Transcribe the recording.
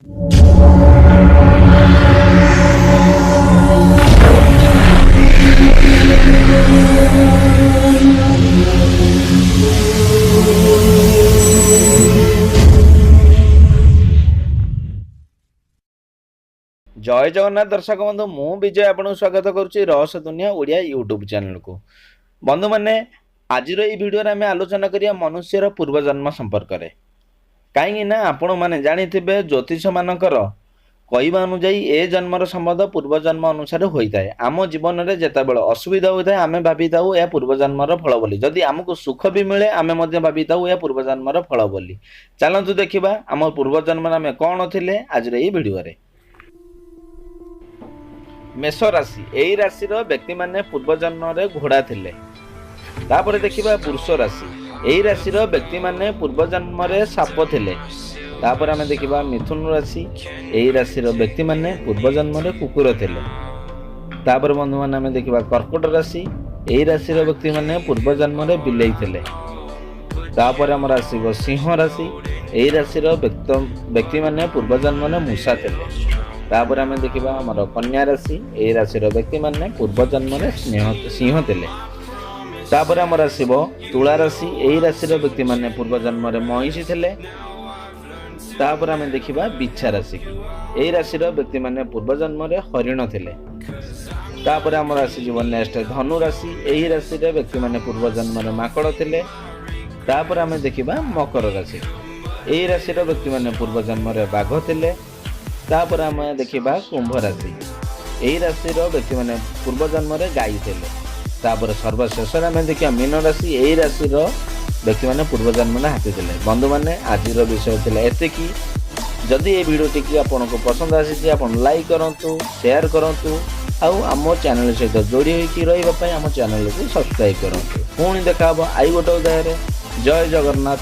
ଜୟ ଜଗନ୍ନାଥ ଦର୍ଶକ ବନ୍ଧୁ, ମୁଁ ବିଜୟ ଆପଣଙ୍କୁ ସ୍ୱାଗତ କରୁଛି ରହସ୍ୟ ଦୁନିଆ ଓଡ଼ିଆ ୟୁଟ୍ୟୁବ୍ ଚ୍ୟାନେଲକୁ। ବନ୍ଧୁମାନେ, ଆଜିର ଏଇ ଭିଡ଼ିଓରେ ଆମେ ଆଲୋଚନା କରିବା ମନୁଷ୍ୟର ପୂର୍ବଜନ୍ମ ସମ୍ପର୍କରେ। କାହିଁକି ନା ଆପଣମାନେ ଜାଣିଥିବେ, ଜ୍ୟୋତିଷମାନଙ୍କର କହିବା ଅନୁଯାୟୀ ଏ ଜନ୍ମର ସମ୍ବନ୍ଧ ପୂର୍ବଜନ୍ମ ଅନୁସାରେ ହୋଇଥାଏ। ଆମ ଜୀବନରେ ଯେତେବେଳେ ଅସୁବିଧା ହୋଇଥାଏ, ଆମେ ଭାବିଥାଉ ଏହା ପୂର୍ବଜନ୍ମର ଫଳ ବୋଲି। ଯଦି ଆମକୁ ସୁଖ ବି ମିଳେ, ଆମେ ମଧ୍ୟ ଭାବିଥାଉ ଏହା ପୂର୍ବଜନ୍ମର ଫଳ ବୋଲି। ଚାଲନ୍ତୁ ଦେଖିବା ଆମ ପୂର୍ବଜନ୍ମରେ ଆମେ କ'ଣ ଥିଲେ ଆଜିର ଏଇ ଭିଡ଼ିଓରେ। ମେଷ ରାଶି, ଏହି ରାଶିର ବ୍ୟକ୍ତିମାନେ ପୂର୍ବଜନ୍ମରେ ଘୋଡ଼ା ଥିଲେ। ତାପରେ ଦେଖିବା ବୃଷ ରାଶି, ଏହି ରାଶିର ବ୍ୟକ୍ତିମାନେ ପୂର୍ବଜନ୍ମରେ ସାପ ଥିଲେ। ତାପରେ ଆମେ ଦେଖିବା ମିଥୁନ ରାଶି, ଏହି ରାଶିର ବ୍ୟକ୍ତିମାନେ ପୂର୍ବଜନ୍ମରେ କୁକୁର ଥିଲେ। ତାପରେ ବନ୍ଧୁମାନେ, ଆମେ ଦେଖିବା କର୍କଟ ରାଶି, ଏହି ରାଶିର ବ୍ୟକ୍ତିମାନେ ପୂର୍ବଜନ୍ମରେ ବିଲେଇ ଥିଲେ। ତାପରେ ଆମର ଆସିବ ସିଂହ ରାଶି, ଏହି ରାଶିର ବ୍ୟକ୍ତିମାନେ ପୂର୍ବଜନ୍ମରେ ମୂଷା ଥିଲେ। ତାପରେ ଆମେ ଦେଖିବା ଆମର କନ୍ୟା ରାଶି, ଏହି ରାଶିର ବ୍ୟକ୍ତିମାନେ ପୂର୍ବଜନ୍ମରେ ସିଂହ ଥିଲେ। ତାପରେ ଆମର ଆସିବ ତୁଳା ରାଶି, ଏହି ରାଶିର ବ୍ୟକ୍ତିମାନେ ପୂର୍ବଜନ୍ମରେ ମଇଁଷି ଥିଲେ। ତାପରେ ଆମେ ଦେଖିବା ବିଛା ରାଶି, ଏହି ରାଶିର ବ୍ୟକ୍ତିମାନେ ପୂର୍ବଜନ୍ମରେ ହରିଣ ଥିଲେ। ତାପରେ ଆମର ଆସିଯିବ ନେକ୍ସଟ ଧନୁ ରାଶି, ଏହି ରାଶିର ବ୍ୟକ୍ତିମାନେ ପୂର୍ବଜନ୍ମରେ ମାଙ୍କଡ଼ ଥିଲେ। ତାପରେ ଆମେ ଦେଖିବା ମକର ରାଶି, ଏହି ରାଶିର ବ୍ୟକ୍ତିମାନେ ପୂର୍ବଜନ୍ମରେ ବାଘ ଥିଲେ। ତାପରେ ଆମେ ଦେଖିବା କୁମ୍ଭ ରାଶି, ଏହି ରାଶିର ବ୍ୟକ୍ତିମାନେ ପୂର୍ବଜନ୍ମରେ ଗାଈ ଥିଲେ। ତାପରେ ସର୍ବଶେଷରେ ଆମେ ଦେଖିବା ମୀନ ରାଶି, ଏହି ରାଶିର ବ୍ୟକ୍ତିମାନେ ପୂର୍ବଜନ୍ମରେ ହାତୀ ଥିଲେ। ବନ୍ଧୁମାନେ, ଆଜିର ବିଷୟ ଥିଲା ଏତିକି। ଯଦି ଏ ଭିଡ଼ିଓଟିକି ଆପଣଙ୍କୁ ପସନ୍ଦ ଆସିଛି, ଆପଣ ଲାଇକ୍ କରନ୍ତୁ, ସେୟାର କରନ୍ତୁ ଆଉ ଆମ ଚ୍ୟାନେଲ ସହିତ ଯୋଡ଼ି ହୋଇକି ରହିବା ପାଇଁ ଆମ ଚ୍ୟାନେଲକୁ ସବସ୍କ୍ରାଇବ୍ କରନ୍ତୁ। ପୁଣି ଦେଖା ହେବ ଆଉ ଗୋଟେ ଅଧ୍ୟାୟରେ। ଜୟ ଜଗନ୍ନାଥ।